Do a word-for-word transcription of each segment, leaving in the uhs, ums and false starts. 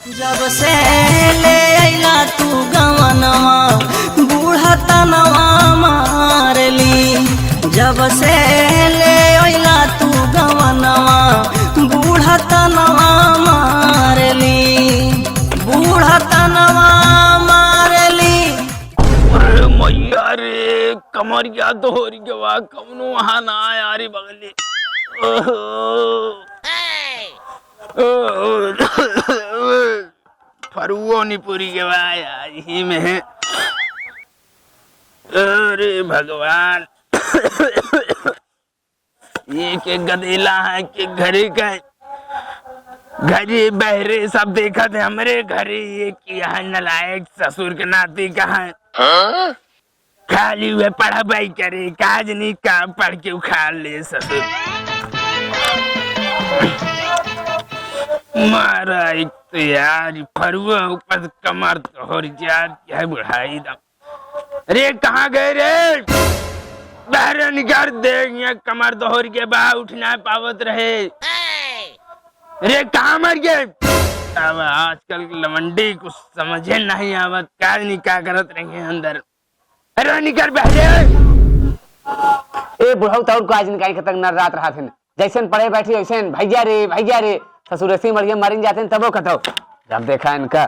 जब से ले अइला तू गवनवा, बूढ़ा तनवा मारली। जब से ले अइला तू गवनवा, बूढ़ा तनवा मारली, बूढ़ा तनवा मारली। अरे मैया रे, कमरिया तोहरी के बा, कौनो वहाँ ना आया रे बगली। ओहो। फरुओ निपुरी के बा यार, यही में है। अरे भगवान, ये के गदेला है कि घरे का, घरे बहरे सब देखत है, हमरे घरे ये किया है, नलायक ससुर के नाती का है। खाली वे पढ़ाई करे, काज नहीं काम पढ़ के उखाड़ ले ससुर। मारा एक तो यार, फरुआ ऊपर से कमर तोहर जात क्या है बुढ़ाई दम। अरे कहाँ गए रे? बहरे निकर दे, यहाँ कमर तोहर के बा उठ ना पावत रहे। अरे कहाँ मर गए? अब आजकल के लवंडी कुछ समझे नहीं आवत, काज नहीं का करत रहे अंदर। अरे निकर बहरे। ए बुढ़ऊ, तौर को आज निकाल के तक नर रात रहा थे। जैसे पढ़े बैठी वैसे, "भैया रे, भैया रे।" ससुर ऐसे मर गए, मरिन जाते हैं, तबो कथो। जब देखा इनका।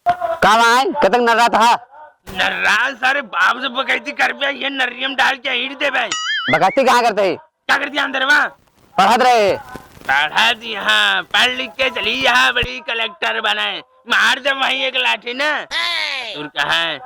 का भाई, कतक नर रात हा? नर रात सारे बाप से बकैती कर बे, ये नरियम डाल के ईंट दे बे। बकैती कहाँ करते है? क्या कर दिया अंदर वहाँ? पढ़त रहे। पढ़त यहाँ, पढ़ लिख के चली यहाँ, बड़ी कलेक्टर बने। मार जब वहीं एक लाठी ना। दूर कहाँ है?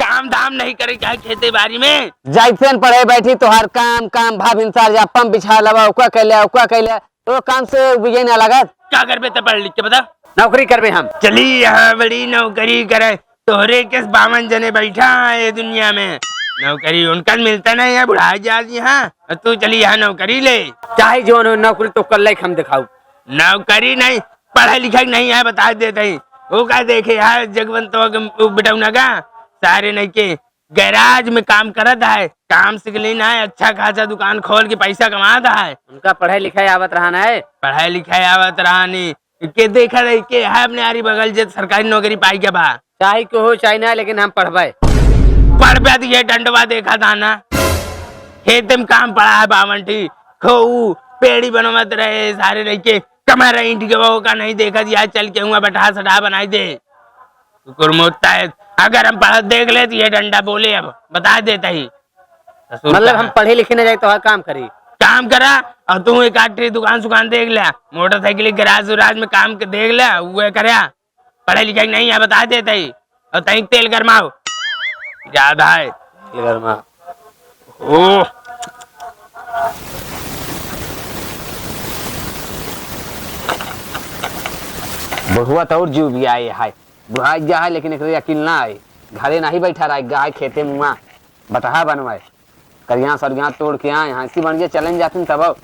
काम धाम नहीं करे, क्या खेते बाड़ी में? जाइफेन पढ़े बैठी, तोहार काम, काम, भाभिन सार जा, पंप बिछा लवा, ओका कैले, ओका कैले, तो काम से उबिये ना लागत। क्या करबे तब पढ़ लिख के बता? नौकरी करबे हम। चली यहाँ बड़ी नौकरी करे, तोहरे के बावन जने बैठा है ये दुनिया में, नौकरी उनका मिलता नहीं है, बुढ़ा जात यहाँ, और तू चली यहाँ नौकरी ले। चाहे जौन हो नौकरी, तो कल लेके हम दिखाऊ। नौकरी नहीं, पढ़े लिखे नहीं है, बता देते ही। वो का देखे यार जगवंत तो के बेटौना का, सारे नहीं के गैराज में काम करत है, काम सीख लेना है, अच्छा खासा दुकान खोल के पैसा कमात है। उनका पढ़े लिखे आवत रहा ना है। पढ़े लिखे आवत रहा नहीं, के देखा रही के है अपने आरी बगल जे सरकारी नौकरी पाई के बा। चाहे को हो चाहे ना, लेकिन हम पढ़बे। पढ़बे तो ये डंडवा देखा था ना, खेत में काम पड़ा है बावन ठी, खो पेड़ी बनवत रहे सारे रह के, कमर ईंट के वो का नहीं देखा दिया, चल के हुआ बैठा सटा बनाई दे। कुकुर मुत्ता है, अगर हम पढ़त देख ले तो ये डंडा बोले, अब बता देता ही। ससुर मतलब का हम पढ़े लिखे ना जाए तो हर काम करी। काम करा, और तू एक आध ठे दुकान सुकान देख ले, मोटरसाइकिल गैराज उराज में काम के देख ले, वो करे। पढ़े लिखे नहीं है, बता देते ही। और तई तेल गरमाओ। ज्यादा है। तेल गरमा। ओह। बुढ़वा तो और जीव भी आए है। बुढ़ाई जा है, लेकिन एकरे अकिल ना आए। घरे नहीं बैठा रहा, गाय खेते मुआ। बटहा बनवाए, करिया सरिया तोड़ के आए, हंसी बन गए, चलें जातिन तब।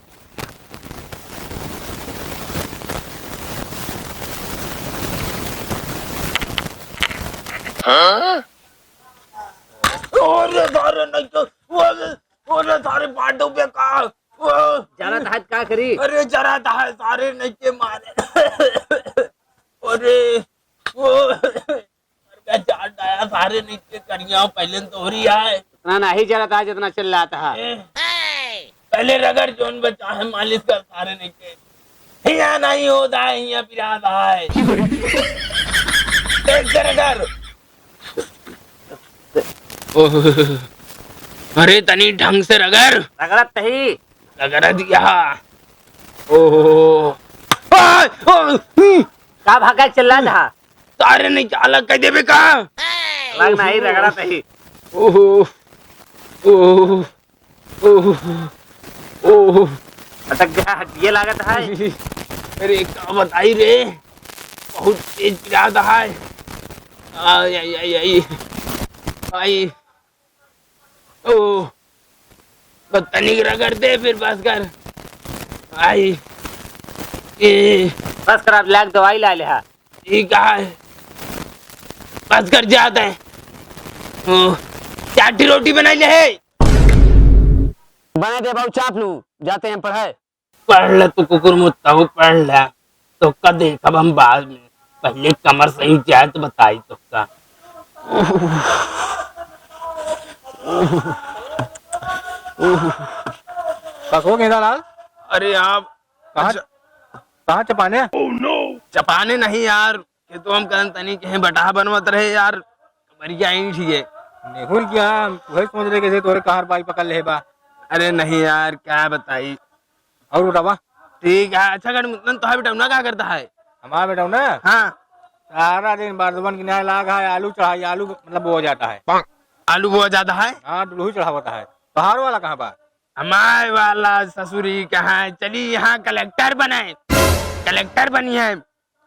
हाँ? अरे सारे नहीं तो, अरे, अरे सारे पाटो पे का, वो, जरा था का करी? अरे जरा था सारे नहीं के मारे। अरे, वो, अरे, चाट आया सारे नीचे करिया, पहले तो हो रही है। इतना नहीं जलता है जितना चिल्लाता है। ए, पहले रगड़ जोन बचा है, मालिश कर सारे नीचे। हिया नहीं होता है, हिया पिराता है। देख से रगड़। ओह, अरे तनी ढंग से रगड़। रगड़त ही। रगड़ दिया। ओह, आ, ओ, हम्म। का भागा चिल्ला था? तारे नहीं, अलग कह देबे का? अलग नहीं, रगड़ा सही। ओहो, ओहो, ओहो, ओहो। अटक गया, हड्डिये लागत है। अरे, का बताई रे, बहुत तेज पिरात है। आई, आई, आई, आई, आई। ओ, बस तनिक रगड़ दे, फिर बस कर। आई, ए। बस कर, अब लाग दवाई ला ले हा। ठीक है, बस कर जात है। ओ, चार ठी रोटी बनाई ले है। बना दे बाबू चाप लू, जाते हैं पढ़े। पढ़ ले तू कुकुर मुत्ता हो, पढ़ ले। तोका देखब हम बाद में, पहिले कमर सही जाए तो बताई तोका। का हो गेंदालाल? अरे आप कहाँ, अच्छा। कहाँ चपाने? चपाने नहीं यार, ये तो हम करन तनी कहीं बटाह बनवत रहे यार, कमरिया ईंट ही है। नेहुर क्या, हम तुहे सोच रहे कैसे तोरे कहार बाई पकड़ ले बा। अरे नहीं यार, क्या बताई। और बतावा। ठीक है, अच्छा गन मुतन तोहार बेटौना का करता है? हमार बेटौना? हाँ। सारा दिन बर्दवन की नाय लाग है, आलू चढ़ाई, आलू मतलब बोआ जाता है। आलू बोआ जाता है? हाँ, डुलहू चढ़ावता है। तोहार वाला कहाँ बा? हमार वाला ससुरी कहाँ है? चली यहाँ कलेक्टर बने, कलेक्टर बनी है।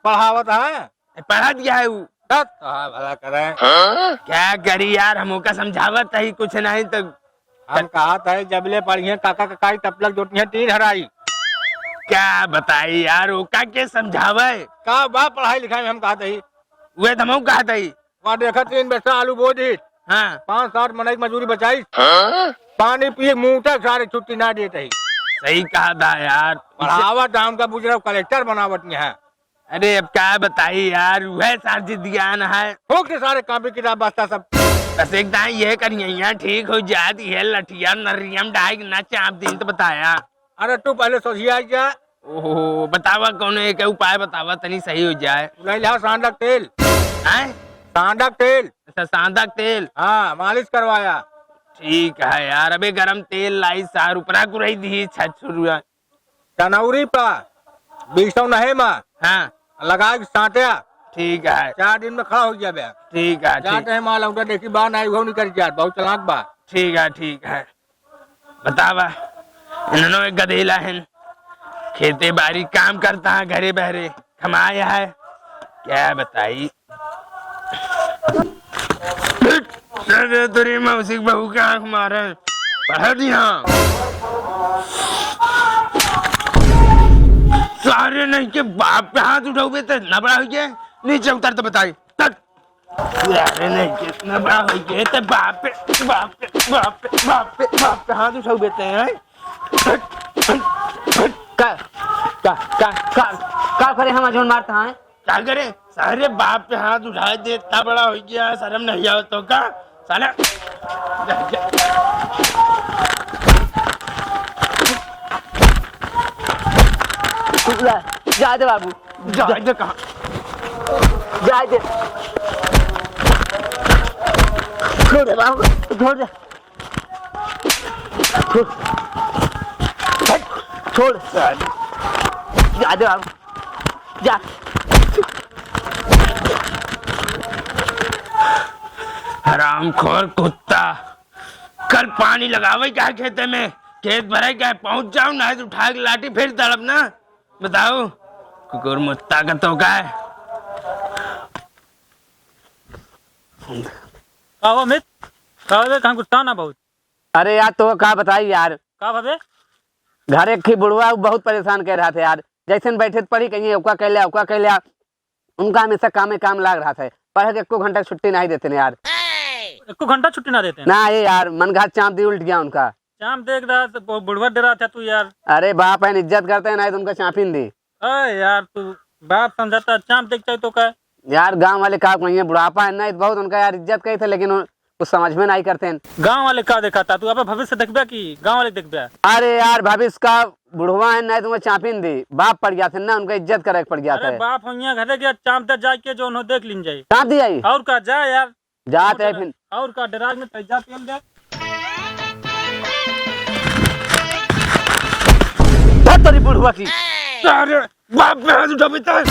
पढ़ावत है? ए, पढ़त गया है ऊ। तब तोहार भला करे। हाँ? क्या करी यार, हम ओका समझावत ही कुछ नहीं तो। हम कहत है जबले पढ़िए काका ककाई तब तक जोटिए टीन हराई। क्या बताई यार, ओका के समझावे? का बा पढ़ाई लिखाई में हम कहत ही। वे तो हम कहत ही। वहाँ देखत तीन बेटा आलू बो दी। हाँ। पाँच सात मनई के मजूरी बचाई। हाँ? पानी पिए मुंह तक सारे छुट्टी ना देत ही। सही कहा था यार। पढ़ावत हम का बुझ रहा कलेक्टर बनावत में है। अरे अब क्या बताई यार, वह सार जिद ज्ञान है। हो के सारे कापी किताब बस्ता सब। बस एक दाई ये करिए यहाँ ठीक हो जात, ये लठिया नरियम डाइग ना चाप दिन तो बताया। अरे तू पहले सोचिया जा। ओहो, बतावा कौन एक उपाय बतावा तनी सही हो जाए। उलाई ला सांडक तेल। हैं? सांडक तेल। अच्छा, सांडक तेल। हाँ, मालिश करवाया। ठीक है यार, अबे गरम तेल लाई सार ऊपरा कुरई दी छत छुरुआ। तनौरी पा, बीसौ नहे मा। हाँ। लगा के साट्या। ठीक है। चार दिन में खड़ा हो जाबे। ठीक है, ठीक। जाते हैं माल, उनका देखी बा, नहीं, वो निकल जात, बहुत चालाक बा। ठीक है, ठीक है। बतावा, इन्हनो एक गधेला है, खेते बारी काम करता है, घरे बहरे कमाया है, क्या बताई। अरे तेरी मौसी की बहू के आँख मारे। पढ़ा दिया। सारे नहीं के बाप पे हाथ उठाओगे तो इतना बड़ा हो गया, नीचे उतर तो बताई। तक। सारे नहीं के इतना बड़ा हो गया तो बाप पे, बाप पे, बाप पे, बाप पे, बाप पे हाथ उठाओगे तो हैं। का, का, का, का, का करे हम जोन मारता है? का करे? सारे बाप पे हाथ उठा दे, इतना बड़ा हो गया, शर्म नहीं आवत तो का? साला, जा, जा दे बाबू, जा दे कहाँ? जा दे। छोड़ दे बाबू, छोड़ दे। छोड़। हट, छोड़। जा दे बाबू। जा। हरामखोर कुत्ता, कल पानी लगावे का खेते में, खेत भरे का, पहुंच जाओ ना, तो उठा के लाठी फिर तड़प ना। बताओ, कुकुर मुत्ता का तो का है? का हो अमित? का हो बे, कहाँ गुस्सा ना बहुत? अरे यार, तो का बताई यार। का भवे? घर एक ही बुढ़वा, उ बहुत परेशान कर रहा था यार। जैसे बैठे त पढ़ी कहीं, ओका कह लिया, ओका कह लिया। उनका हमेशा कामे काम लाग रहा था। पढ़े के एको घंटा छुट्टी नहीं देते ने यार। एको घंटा छुट्टी ना देते हैं? ना ये यार, मन घात चाँप दी उल्ट गया उनका। चाँप देख रहा था, बु-, बुढ़वा डरा था तू यार। अरे बाप है, इज्जत करते हैं, नहीं तो उनका चाँपिन दी। अरे यार, तू बाप समझता, चाँप देख चाहे तो का? यार, गाँव वाले का कहिए, बुढ़ापा है ना, बहुत उनका यार इज्जत कही थे, लेकिन उन-, कुछ समझ में नहीं करते हैं। गाँव वाले का देखा था तू? अब भविष्य देखबे कि गाँव वाले देखबे? अरे यार, भविष्य का बुढ़वा है, नहीं तो वो चाँपिन दी, बाप पड़ गया थे ना, उनका इज्जत करे पड़ गया अरे था। बाप हो यहाँ घरे गया, चाँप दे जाके जो उन्हों देख लीन जाए। चाँप दी आई? और का, जा यार। जात है फिर। और का, डरा में तैजा तेल दे। धत तेरी बुढ़वा की। अरे बाप पे हाथ उठा बेटा।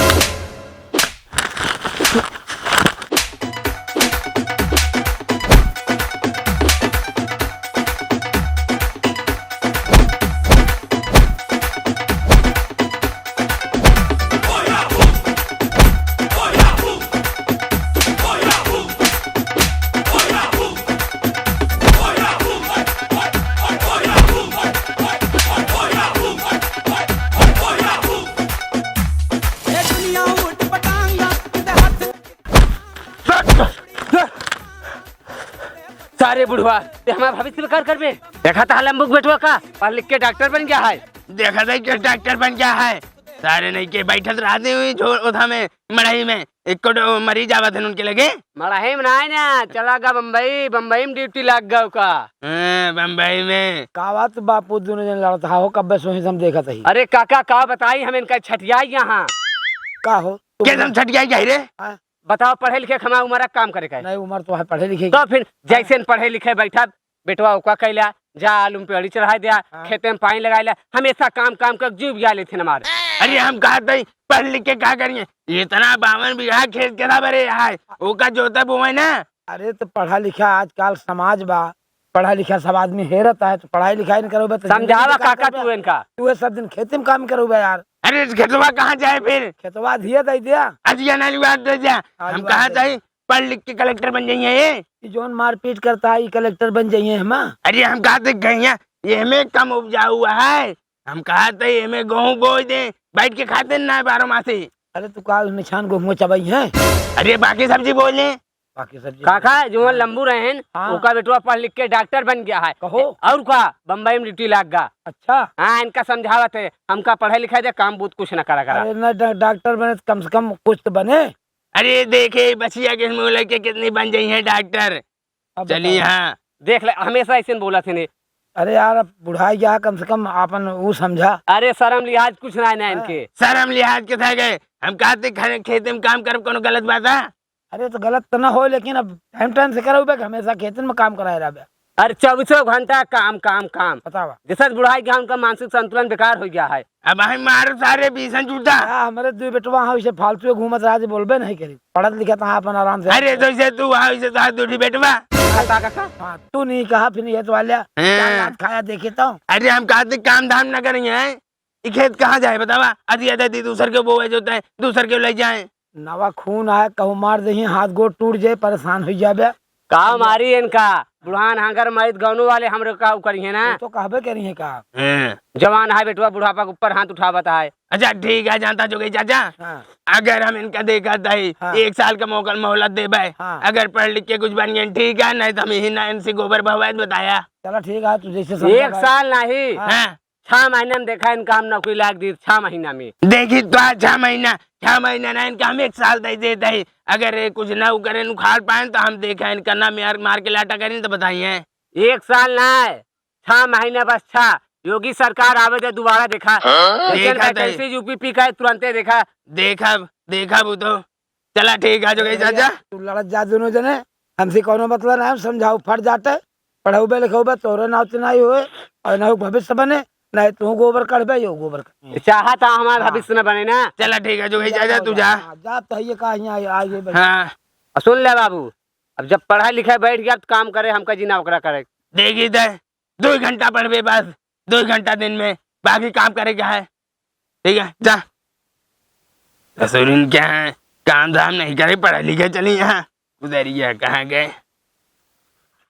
सारे बुढ़वा, ते हमारा भविष्य में कर करबे? देखा था लंबुक बेटवा का, पढ़ लिख के डॉक्टर बन गया है। देखा था कि डॉक्टर बन गया है। सारे नहीं के बैठत रहते हुए झो-, ओथा में, मड़ई में, एक को डो-, मरीज आवत हन उनके लगे। मड़ई में नाहीं ना, चला गा बम्बई, बम्बई में ड्यूटी लाग गा ओका। हाँ, बम्बई में। का बात बापू, दुनो जन लड़त हा हो, कब्बे सोही से हम देखत ही। अरे काका, का बताई हम इनका छठियाई यहाँ। का हो? तू के तुम छठियाई जाई रे? हाँ। बताओ, पढ़े लिखे के हमार उमर काम करे का है? नहीं, उमर तो है पढ़े लिखे की। तो फिर जैसे न पढ़े लिखे बैठा, बेटवा ओका कैला, जा आलू में पेड़ी चढ़ाई दिया, हाँ। खेते में पानी लगाई ला, हमेशा काम काम कर जीव बिया लेथिन हमार। अरे हम कहत हई, पढ़ लिख के का करिए? इतना बावन बीघा खेत केतना बरे है, ओका जोता बोवे ना। अरे तो पढ़ा लिखा आजकल समाज बा, पढ़ा लिखा सब आदमी हेरत है, तो पढ़ाई लिखाई न करोबे तो जिंदगी समझावा में का काका करबे? तू इनका। तू ये सब दिन खेती में काम करोबे यार। अरे खेतवा कहाँ जाए फिर? खेतवा अधिया दे दिया। अधिया ना लिवा दे दिया। हाँ, हम लिवा कहाँ दे। जाई? पढ़ लिख के कलेक्टर बन जाइए ये। ई जौन मारपीट करता है, ई कलेक्टर बन जाइए हम। अरे हम कहा थे गइया, ये हमें कम उपजाऊ है, हम कहा थे ये हमें गेहूं बोई दे, बैठ के खाते ना बारह मासी। अरे तू का निछान गेहूं चबाई है? अरे बाकी सब्जी बोले। बाकी सब्जी काका, जो हाँ। लंबू रहेन, हाँ। ओका बेटवा पढ़ लिख के डॉक्टर बन गया है। कहो। और का, बम्बई में ड्यूटी लाग गा। अच्छा। हाँ, इनका समझावत है, हमका पढ़े लिखे दे, काम बहुत कुछ ना करा करा। अरे ना, डा-, डॉक्टर बने तो कम से कम कुछ तो बने। अरे देखे बचिया के मुँह लगे कितनी बन जाई है डॉक्टर। अब चली बताओ। हाँ। देख ले, हमेशा ऐसे न बोला थे ने। अरे यार, अब बुढ़ाई गया, कम से कम आपन ऊ समझा। अरे शर्म लिहाज कुछ ना है ना हाँ। इनके। शर्म लिहाज के था गए, हम कहते घर खेते में काम करब, कोनो गलत बात है? अरे तो गलत तो ना हो, लेकिन अब टाइम टाइम से करबे कि हमेशा खेतन में काम कराए रहबे। अरे चौबीसों घंटा काम, काम, काम। बतावा। जैसे बुढ़ाई गया, उनका मानसिक संतुलन बेकार हो गया है। अब हम मारो सारे बीसन जूता। हाँ, हमारे दो बेटवा हैं, उसे फालतू घूमत रहा, जे बोलबे नहीं करी। पढ़त लिखत हैं अपन आराम से। अरे तो इसे तू वहाँ, इसे तो दो बेटवा। काका, काका। हाँ, तू नहीं कहा, फिर ये तो वाले हाँ। क्या लात खाया देखे तो। अरे हम कहा थे काम धाम ना करेंगे, हैं? ई खेत कहाँ जाए बतावा? अधिया दे दी, दूसर के बोवे जोते, दूसर के ले जाए। नवा खून आए, कहूँ मार देही, हाथ गोड़ टूट जाए, परेशान हो जाबे। का मारी इनका? बुढ़ान हांगर मारित गौनो वाले हमरे का करिए ना। वो तो कहबे करिए का? हैं। जवान है बेटवा, बुढ़ापा के ऊपर हाथ उठावत है। अच्छा ठीक है, जानता जो गई चाचा, हाँ। अगर हम इनका देखत है, हाँ। एक साल का मौका मोहलत देबे, हाँ। अगर पढ़ लिख के कुछ बन गए ठीक है, नहीं तो हम यही ना इनसे गोबर भवाए बताया। चला ठीक है, तू जैसे समझा एक भाई। साल नहीं। हाँ। हाँ। छह महीना में देखा इनका हम नौकरी लाग दी, छह महीना में। देखी तो आज छह महीना, छह महीना ना इनका हम एक साल दे देते ही। अगर ये कुछ ना करे, उखाड़ पाए तो हम देखा इनका ना मार, मार के लाटा करें तो बताइए। एक साल ना है, छह महीना बस छह। योगी सरकार आवे दे दोबारा देखा। हाँ? जैसे देखा तो vacancy यूपी पी का है, तुरंते देखा। देखा, देखा वो तो। चला ठीक है, जो गई अरे चाचा। तू लड़त जा दोनों जने, हमसे कौनो मतलब ना है, हम समझाऊ फट जाते, पढ़ौबे लिखौबे तोरे नाव से नहीं होए, और ना भविष्य बने, नहीं तू गोबर कढ़बे, यो गोबर कढ़बे। चाहत है हमार हाँ। भविष्य न बने ना। चला ठीक है, जो गई जा, चाचा, जा, तू जा। जा। हाँ, जा तो ये का यहाँ आ, आ ये बैठ। हाँ। और सुन ले बाबू, अब जब पढ़ाई लिखाई बैठ गया तो काम करे, हमका जीना ओकरा करे। देखी दे, दो घंटा पढ़बे बस, दो घंटा दिन में, बाकी काम करे का है, ठीक है, जा। ससुरिन क्या है, काम धाम नहीं करे, पढ़े लिखे चली यहाँ, उधर ही है, कहाँ गए?